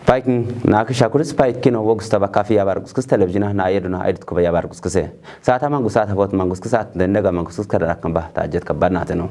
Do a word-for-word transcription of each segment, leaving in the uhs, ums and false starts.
Paikin naakisha kuris paikino wogustaba kafi yabarguskis televizina na yeduna aidit kuba yabarguskise. Saata mangusa ta bot manguskis at dennega manguskis kadar akamba tajet kabadnateno.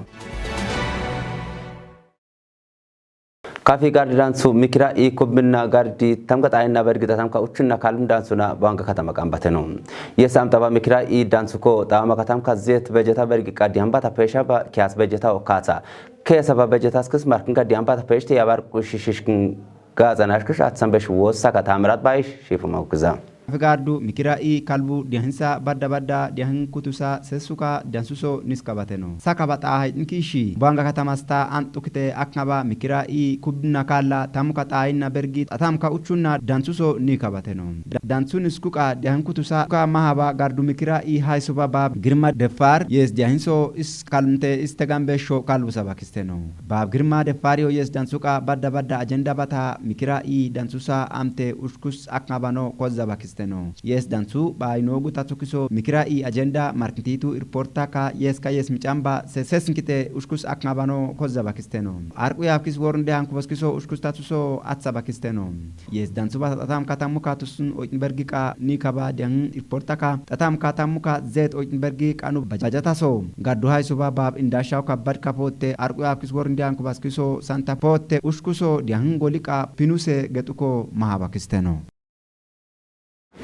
Kafi gardi dansu mikira i kubbinna gardi tamga tainna bergita tamka uchunna kalum dansuna banga katama kambateno. Yesam taba mikira i dansuko tama katamka zet bejeta bergi qadi hambata pesha ba kias bejeta okata. Kesa ba bejeta skis markin qadi hambata peshte yabar kushishishkin gaza nashkish atsan besh wosa ka tamirat baish shifu maukiza. Kafi gardu mikira i kalbu diahinsa badda badda diahin kutusa sesuka dansuso niskabateno. Saka bata haitn kishi banga katamasta antukite aknaba mikira i kubna kala tamuka tainna bergi tatamka uchunna dansuso nikabateno. Dansu niskuka diahin kutusa ka mahaba gardu mikira i haisuba bab girma defar yes diahinso is kalmte istegan besho kalbu sabakisteno. Bab girma defar yo yes dansuka badda badda agenda bata mikira i dansusa amte ushkus aknabano kozabakisteno. Yes dansu bai nogu tatukiso mikira i agenda markintitu irporta ka yes ka yes micamba se sesnkite ushkus aknabano kozabakisteno. Arqu yafkis worn dehan kuboskiso ushkus tatuso atsabakisteno. Yes dansu bata tatam katammu katusun oitn bergi ka ni kaba dehan irporta ka tatam katammu ka zet oitn bergi kanu bajataso. Gaddu haisuba bab indashaw kabad kapotte arqu yafkis worn dehan kubaskiso santa potte ushkuso dehan goli ka pinuse getuko mahabakisteno.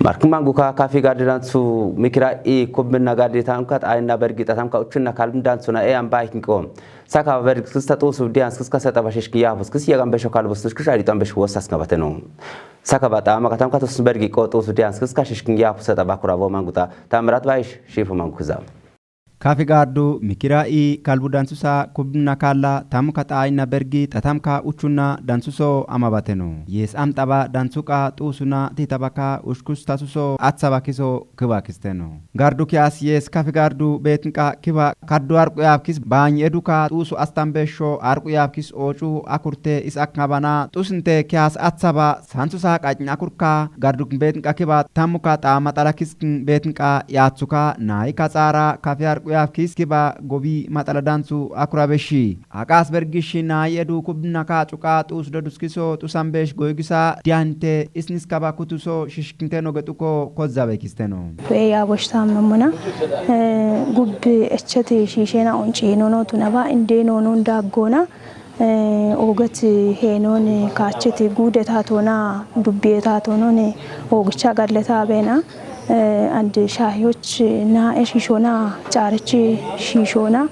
Markin manguka kafi gardi dansu mikira i kubbinna gardi tamka tainna bergi tatamka uchunna kalum dansuna e amba ikinko. Saka bergi skista tusu dian skis kasa taba shishkin yabus kis yagan besho kalbus kis ari tan besho wosas kabateno. Saka bata maka tamka tusu bergi ko tusu dian skis kashishkin yabus taba kuravo manguta tamirat baish shifu mangukiza. Kafi gardu mikira i kalbu dansusa kubna kala tamuka tainna bergi tatamka uchunna dansuso amabateno. Yes am taba dansuka tusuna titabaka ushkus tasuso atsabakiso kibakisteno. Gardu kias yes kafi gardu betinka kiba kaddu arqu yafkis bany eduka tusu astan besho arqu yafkis ocu akurte is aknabana tusinte kias atsaba sansusa qacn akurka garduk betinka kiba tamuka tama talakis betinka yatsuka naika tsara kafi arqu yafkis kiba gobi matala dansu akura beshi. Aqas bergishi nayi edu kubna ka cuka tus doduskiso tusan besh goygisa diante isnis kaba kutuso shishkinte no getuko kozabekisteno. Fe ya boshta memuna gub echeti shishena onci nono tunaba inde nonon daggona. Oget henon kacheti gude tatona dubbiye tatonon ogicha galle tabena. And shahiyoch na eshishona charech shishona.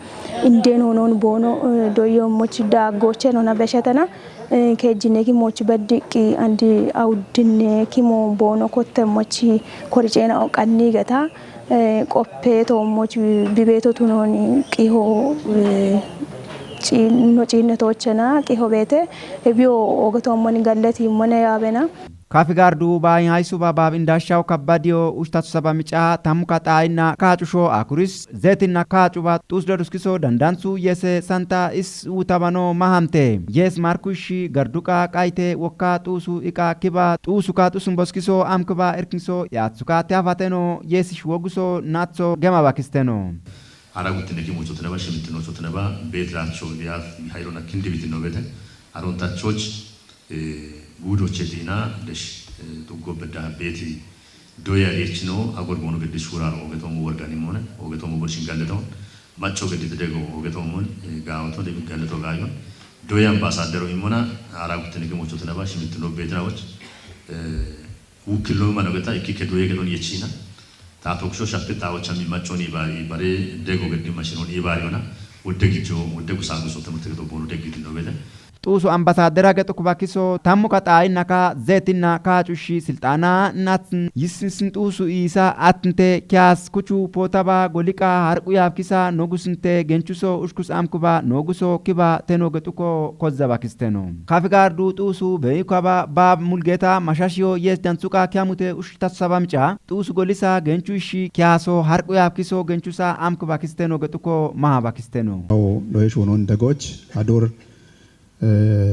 Inden honon bono doyommoch daggochen hona beshetena. Kejjine kimoch baddiqqi and awuddinne kimo bono kottemmoch koricena oqanni geta. Qoppe toommoch bibeto tunon qiho no cinnetochena qiho beete. Ebiyo oge toommon galleti mone yaabena. Kafi gardu bayin haysu babab indashaw kabbadiyo ushtatsu saba mica tamuka xaayinna kaacusho akuris zeetinna kaacuba xuus daduskiso dandansu yese santa is utabano mahamte. Yes marku ishi garduqa qayte wokka xuusu iqa kiba xuusuka xusun boskiso amkiba irkinso yaatsuka tiafateno yes ish woguso natso gema bakisteno. Ara guttine kimochotinaba shimittinochotinaba beet raancho diyaaf hayrona kindibitinobete arontachoch guudoche diina desh tuggo bedda beeti doya diechino agorgono geddi shuraro ogetomo worganimone ogetomo gorshin galleton macco geddi dego ogetomon gaawoto de galleto gaayon doya ambasadero imona ara guttine kimochotinaba shimittino beetinawoch Wukkillo manogeta ikkikke duwe gedon yechina. Ta toksho shakti ta ochami machoni bari bare dego geddi mashinon ibari ona. Wodde gijjo wodde gusaguso temurte gedo bono deggi dino bede. Xuusu ambasadera gexu kubakiso tammu ka xaayinnaka zeetinna ka cushi silxaana natsin yissin xuusu iisa attinte kiyas kuchu pootaba goliqa harqu yaafkisa nogusinte genchuso ushkus amkuba noguso kiba teno gexuko kozza bakisteno. Kafi gaardu xuusu beyu kaba baab mulgeta mashashiyo yes dantsuqa kiyamute ushtasu saba mica xuusu golisa genchu ishi kiyaso harqu yaafkiso genchusa amkuba kisteno gexuko maha bakisteno. Awo doye shuunon degoch adur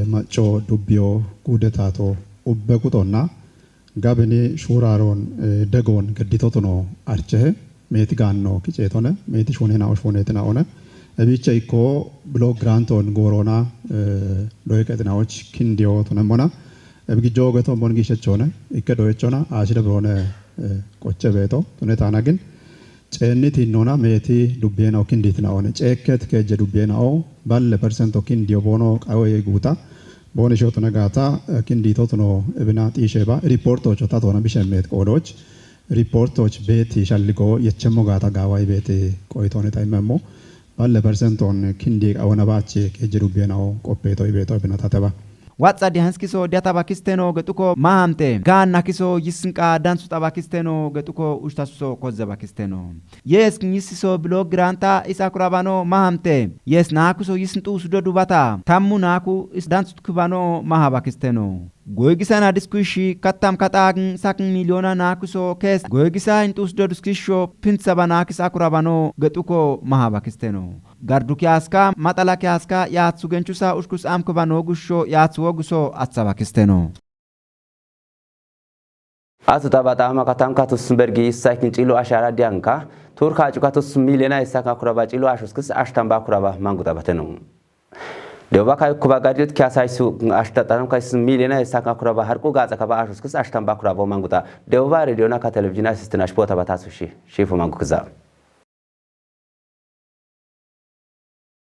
macco dubbiyo guudetaato ubbe kutonna gabini shuuraaroon degoon gedditotuno archehe meeti gaanno kiceetone meeti shuuneenaosh shuuneetinaone ebiicha ikko bilo giraantoon gooroona doye qexinaoch kindiyo tunemmona Ebigijjo ogeto mon gishechone, ikke doyechona, ashire brone, eh, qoche beto, tune tana gin, ceenni tinnona meeti dubbiyenaho kindiitinaone, ceekket keejje dubbiyenaho, balle persento kindiyo boono qawe guuta, booni shotuna gaata, eh, kindiitotuno ebina xiisheba, riportocho tatona bishemet qoodoch, riportoch beeti shalligo yechemmo gaata gaawa ibeeti qoyitoone taimemmo, balle persenton kindi qawona baachi keejje dubbiyenaho qoppeeto ibeeto ebina tateba. Watsa dihanskiso diataba kisteno getuko mahamte. Gaanna kiso yisinqa dansu taba kisteno getuko ushtasuso kozeba kisteno. Yes nyisiso bilo granta isa kurabano mahamte. Yes nakuso yisin tu sudo dubata. Tammu naku is dansu kubano mahaba kisteno. Goygisana diskushi katam katagn sakn miliona nakuso kes. Goygisa intus do diskusho pinsaba nakis akurabano getuko mahaba kisteno. Gardu kiyaska, matala kiyaska, yaatsu genchusa ushkus amkubano gusho yaatsu woguso atsaba kisteno. Asu taba tama katam katus bergi issakin cilu ashara dianka, Turka cukatus milena issakin akuraba cilu ashuskis ashtan ba akuraba mangu taba tenu. Dewba kay kuba gadiyut kiyasaysu ashtan tanam kay milena issakin akuraba harku gaza kaba ashuskis ashtan ba akuraba mangu ta. Dewba rediona ka televizyon asistinash bota batasushi. Shifu mangu kza.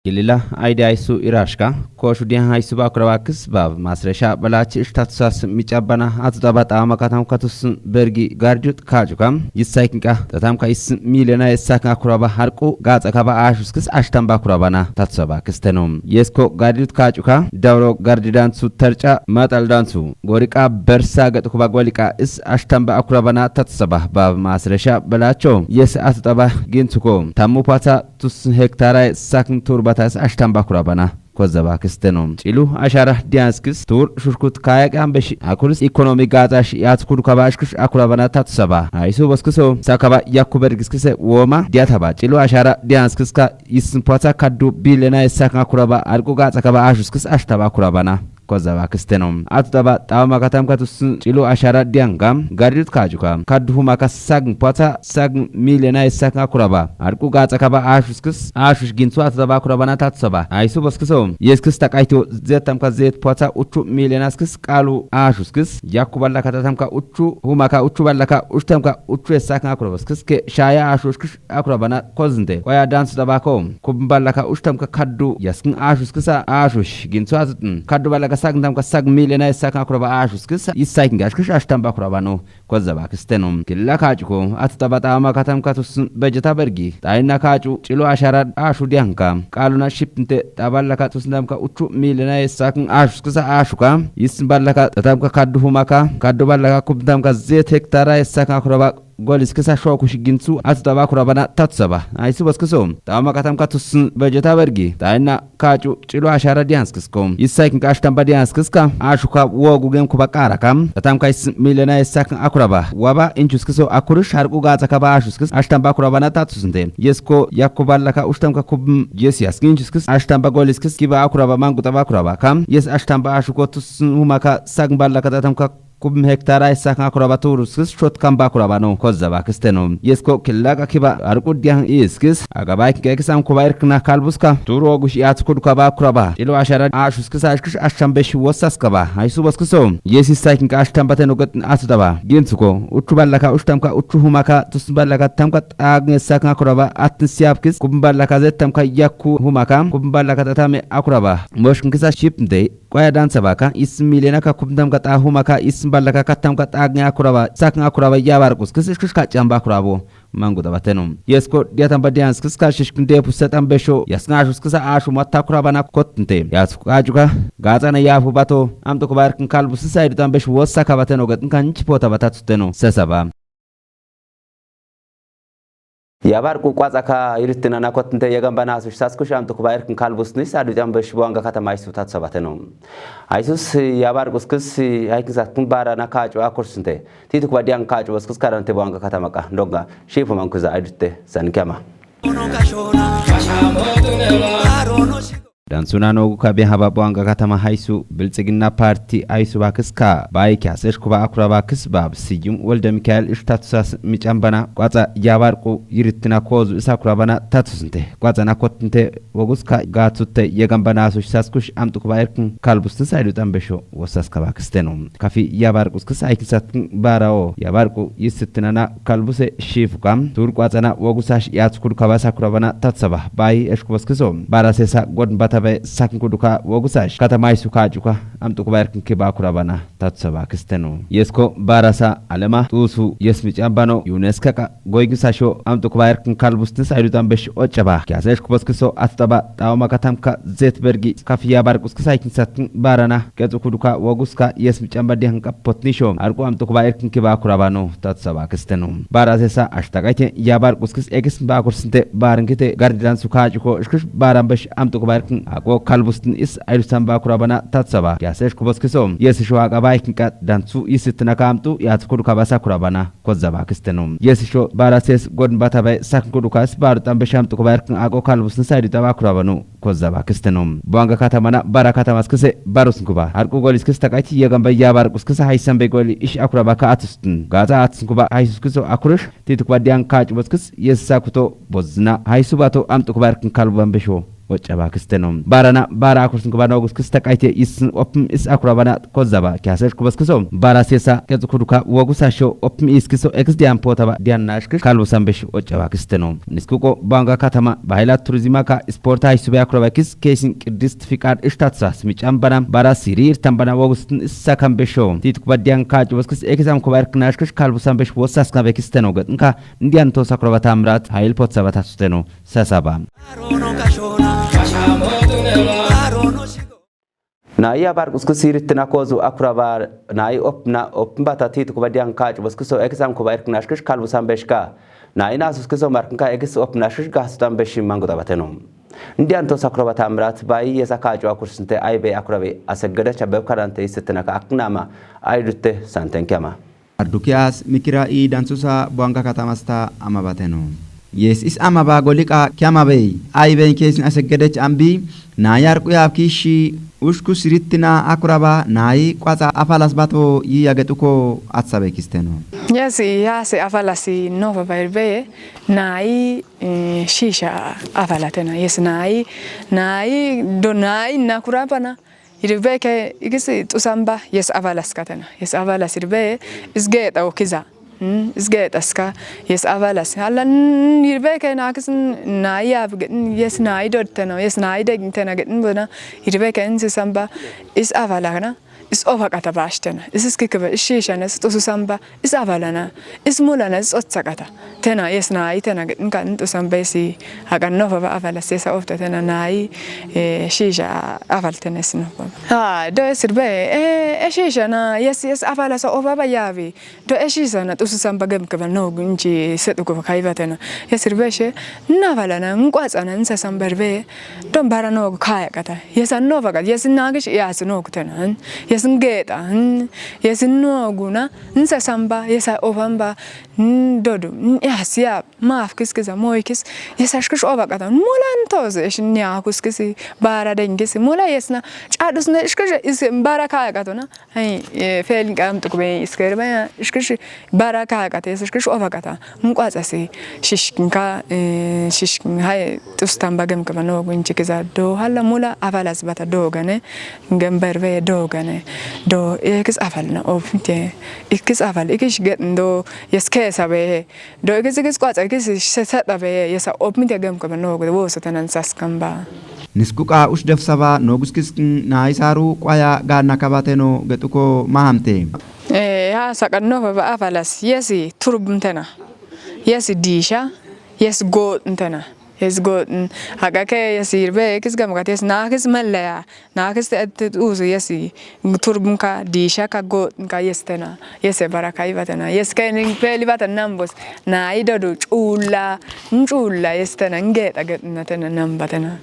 Gilila aydi aysu irashka, koshu diyan aysu ba kura ba kis ba masresha balachi ishtatusas micabana atu taba tama katam katus bergi garjut kajuka, yisaykinka, tatam ka is milena esak akura ba harku, gaza kaba ashus kis ashtam ba kura bana tatsa ba kisteno. Yesko garjut kajuka, dauro garjidan su terca, matal dan su, gorika bersa gat kuba golika is ashtam ba akura bana tatsa ba, ba masresha balacho, yes atu taba gintuko, tamu pata, tus hektara sakn turbatas ashtan ba kura bana kozaba kisteno. Cilu ashara dianskis tur shurkut kayak ambeshi akulis ekonomi gazash yat kudu kaba ashkish akura bana tatsaba. Aysu boskiso sakaba yakuber giskise woma diataba. Cilu ashara dianskiska isn pata kaddu bilena isakn akura ba arku gaza kaba ashuskis ashtaba kura bana kozaba kisteno. Atu taba tama katam katus cilu ashara dianga, garidut kajuka, kaddu huma ka sagn pata sagn milena isakn akuraba. Arku gaza kaba ashuskis, ashush gintu atu taba akuraba na tatsaba. Aysu boskiso, yeskis takaito zetam ka zet pata uchu milena skis kalu ashuskis, yakuballa ka tatam ka uchu, huma ka uchu balla ka ushtam ka uchu isakn akuraba skis ke shaya ashushkish akurabana kozinde. Koya dansu tabako. Kubin ballaka ushtam ka kaddu. Yaskin ashus kisa ashush. Ginsu asutun. Kaddu ballaka sagn tam ka sagn milena isakn akuraba ashus kisa. Isakn gashkish ashtam ba kurabano. Kozaba kisteno. Killa kajuko. Atu taba tama katam katus bejeta bergi. Tayna kaju. Cilo ashara ashu dianka. Kaluna shipnte taballaka tusndam ka uchu milena isakn ashus kisa ashuka. Isn ballaka tatam ka kaddu humaka. Kaddu ballaka kubntam ka zet hektara isakn akuraba. Gol iskisa shoku shiginsu atu taba kurabana tatsaba. Aysu boskiso. Tama katam katus bejeta bergi. Tayna kaju cilo ashara dianskisko. Isaikin kashtam ba dianskiska. Ashuka wogu gem kuba karaka. Tatam ka is milena isakn akuraba. Waba inchuskiso akurish harku gaza kaba ashuskis. Ashtam ba kurabana tatusnde. Yesko yakuballaka ushtam ka kubm. Yes yaskinchuskis. Ashtam ba gol iskis kiba akuraba mangu taba kuraba kam. Yes ashtam ba ashuko tus humaka sagn ballaka tatam ka Kubm hektara isakn akuraba turuskis shot kamba akuraba no kozaba kisteno. Yesko killaka kiba arku dian iskis. Agaba ikekisam kuba irkna kalbuska. Turu ogush yat kudu kaba akuraba. Ilo ashara ashuskis ashkish ashtam besh wosas kaba. Aysu boskiso. Yes isakn ka ashtam bateno gatn asutaba. Ginsuko. Uchu ballaka ushtamka uchu humaka tus ballaka tamka tagn isakn akuraba atn siyapkis. Kubm ballaka zettamka yakku humaka. Kubm ballaka tatame akuraba. Moshkin kisa shipnde. Koya dansa baka, is milena ka kubntam ka tahu maka, is ballaka katam ka tagnya akuraba, sakn akuraba yabar kus, kis ish kis ka chamba akurabo, mangu da bateno. Yesko, diatam ba dians kis ka shish kinde pusa tam besho, yasna ashus kisa ashu matta akuraba na kotnte. Yas kajuka, gaza na yafu bato, am to kubar kin kalbu sisa idu tam besho, wasa ka bateno gat kan chipota batatuteno, sesa ba. Yabar ku kwatsa ka irittina na kotnte yagamba na su sasku sham to kuba irkin kalbus ni sadu jam besh buanga kata maisu tat sabate no. Aisus yabar kuskis aikin sat kun bara na kacu akursnte. Titu kuba diang kacu bas kus karante buanga kata maka. Ndonga shifu mankuza aidutte san kama. Dansuna nogu ka bihan ba buanga katama haisu biltsigina parti haisu bakis ka bai kiasesh kuba akura bakis bab sijum walda mikael ishtatusas micambana kwatsa yabarku yiritina kozu isa kurabana tatusinte kwatsa na kotinte woguska gatsutte yegambana su saskush amtu kuba erkin kalbustin saidu tambesho wosas kabakisteno. Kafi yabarku skis aikin satkin barao yabarku yisitinana kalbuse shifukam tur kwatsana wogusash yatskul kabasa kurabana tatsaba bai eshkubaskiso barasesa godn batabe sakin kuduka wogusash katama isu kajuka amtu kuba erkin kiba kurabana tatsaba kisteno. Yesko barasa alema tusu yesmi chambano unesco ka goygisasho amtu kuba erkin kalbustin saidu tambesh ochaba kiasesh kubaskiso atstaba tauma katamka zetbergi kafi yabarku skis aikin satkin barana ketsu kuduka woguska yesmi chamba dihanka potnisho arku amtu kuba erkin kiba kurabano tatsaba kisteno. Barasesa ashtagaite yabarku skis ekis bakursinte barinkite gardidan sukajuko shkish barambesh amtu kuba erkin ako kalbustin is aidusan bakurabana tatsaba kiasesh kubaskiso yesisho agaba ikinka dansu yisitinaka amtu yatskul kabasa kurabana kozaba kisteno. Yesisho barases godn batabe sakin kuduka is baru tambesh amtu kuba erkin ako kalbustin saidu taba kurabano kozaba kisteno. Buanga katamana bara katamas kise barus kuba arku golis kis takaiti yegamba yabarku skis haisan be goli ish akuraba ka atustin gaza atus kuba haisus kiso akurish tituk badian kach boskis yesa kuto bozna haisu bato amtu kuba erkin kalbu bambesho ochaba kisteno. Barana bara akursin kuba nogus kis takaite is opm is akurabana kozaba kiasesh kubaskiso barasesa ketsu kuduka wogusasho opm is kiso ex dian potaba dian nashkish kalbu sambesh ochaba kisteno. Niskuko banga katama bahila turizima ka sporta isube akrobakis kesin qidist fiqad ishtatsa smicambana bara siri irtambana wogustin sakambesho tituk badian kach boskis ekizam kuba erknashkish kalbu sambesh wosas kabekisteno gatnka ndian tos akrobata amrat hayil potsabata susteno sasaba. Nai abar kusku siritina kozu akuraba nai opna opmbata titu kuba dian kach boskiso exam kuba erknashkish kalbu sambeshka. Nai nasus kiso marknka ekis opnashkish gasu tambeshi mangu tabateno. Ndian tos akuraba tamrat bai yesa kach akursinte aibe akurabe asegada chabeb karante isitina ka aknama aidutte santen kiama. Ardukias mikira i dansusa buanga katamasta amabateno. Yes is amaba golika kiamabei aiben kesin asegedech ambi nai arqu yabkishi ushku siritina akuraba nai kwatsa afalas bato yi yagetuko atsabe kisteno. Yes, yasi afalas nova bairbe nai eh, shisha afalatena. Yes nai nai do nai nakurabana. Irbeke ikis tusamba yes avalas katena. Yes avalas irbe isgeta okiza. Mm, isgeta ska yes avalas. Alla irbeke nakis nai ab yes nai dodtena. Yes nai degtena getn bona irbeke insi samba is avalana. Is ofaqata bashtena. Is iskikbe is shishana is tususamba is avalana. Is mulana is otsaqata. Tena yes nai tena getn kan tusamba isi Hagan nofa ba avala sesa ofta tena nai eh, shisha aval tena sino. Ha do esir be eh, eh shisha na yes yes avala sa ofa ba yavi. Do eh shisha na tusu samba gem keba no gunchi setu ko kai ba tena. Esir be she na avala na nkwatsa na nsa samba be. Don bara no kaya kata. Yes no ba yes na gish yes no tena. Yes ngeta. Yes no guna nsa samba yes ofamba. Dodo yes ya. Maaf kiskiza moy kis yesa shkish oba qatan mulan toz ish nya kuskisi bara dengisi mula yesna chadus na shkish is bara kaya qatona. Ay fel qam tukbe isker ba shkish bara kaya qata yesa shkish oba qata. Nqwatsa si shishkinka shishkin hay tustan bagem kaba no gunchi kiza do hala mula avalas bata do gane. Gember be do gane do ekis aval na ob te ikis aval ikish get do yes kesa be. Do ikis ikis kwatsa ikis seseta be yesa opmite gem kaba no gede woso tenan saskamba. Niskuqa ush defsaba no guskis na isaru qwaya ga nakabate no getuko mahamte. Eh ha sakan no ba avalas yesi turbum tena. Yesi disha yes go tena. Yes go haqa ke yes irbe ikis gam gat yes nakis mallaya. Nakis te usu yesi turbum ka disha ka go ka yes tena. Yes baraka ibatena yes ke ning peli batan nambos. Na ido do chula nchula yes tena ngeta get na tena namba tena.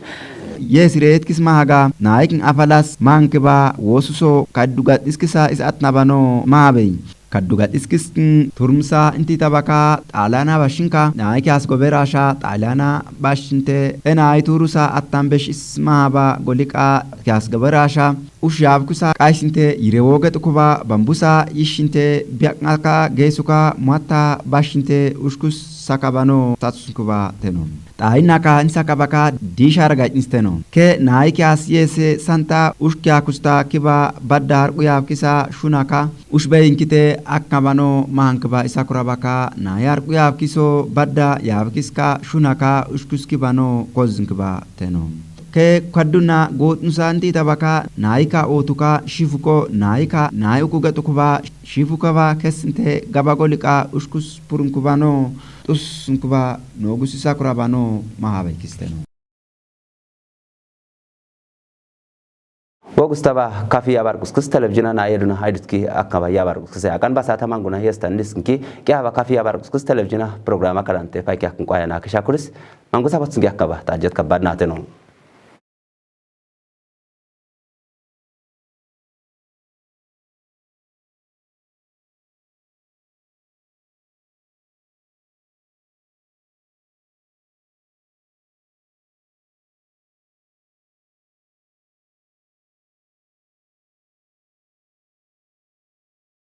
Yes ret kis mahaga na ikin afalas manke ba wosuso kaddugat iskisa is atnabano mabe. Kaddu gad iskiskin turmsa inti tabaka Xaalyaana bashinka naayi kiyaas gobe Raasha Xaalyaana bashinte e naayi turusa attan besh ismahaba goliqa kiyaas gobe Raasha ush yaabkusa qaysinte yire wooge xukuba bambusa yishinte biyaqnaka geesuka muatta bashinte ushkus sakabano tatsunkuba teno. Xaayinnaka insakabaka diisha argacnisteno. Ke naayi kiyaas yeese santa ush kiyakusta kiba badda harqu yaabkisa shunaka ush beyinkite akkabano mahankiba isakurabaka naayi harqu yaabkiso badda yaabkiska shunaka ushkuskibano kozinkba teno. Ke kadduna gootnusa inti tabaka naayika ootuka shifuko naayika naayi ukuge xukuba shifukaba kessinte gaba goliqa ushkus purunkubano xusunkuba noogus isakurabano mahabaykisteno. Wogustaba kafi yabar kuskis televizina na yeduna haydutki akaba yabar kuskis akan basa tamanguna yestan diskinki kiyaba kafi yabar kuskis televizina programa kadante fayki akun kwaya na kishakuris mangusa batsungi akaba tajet kabad nateno.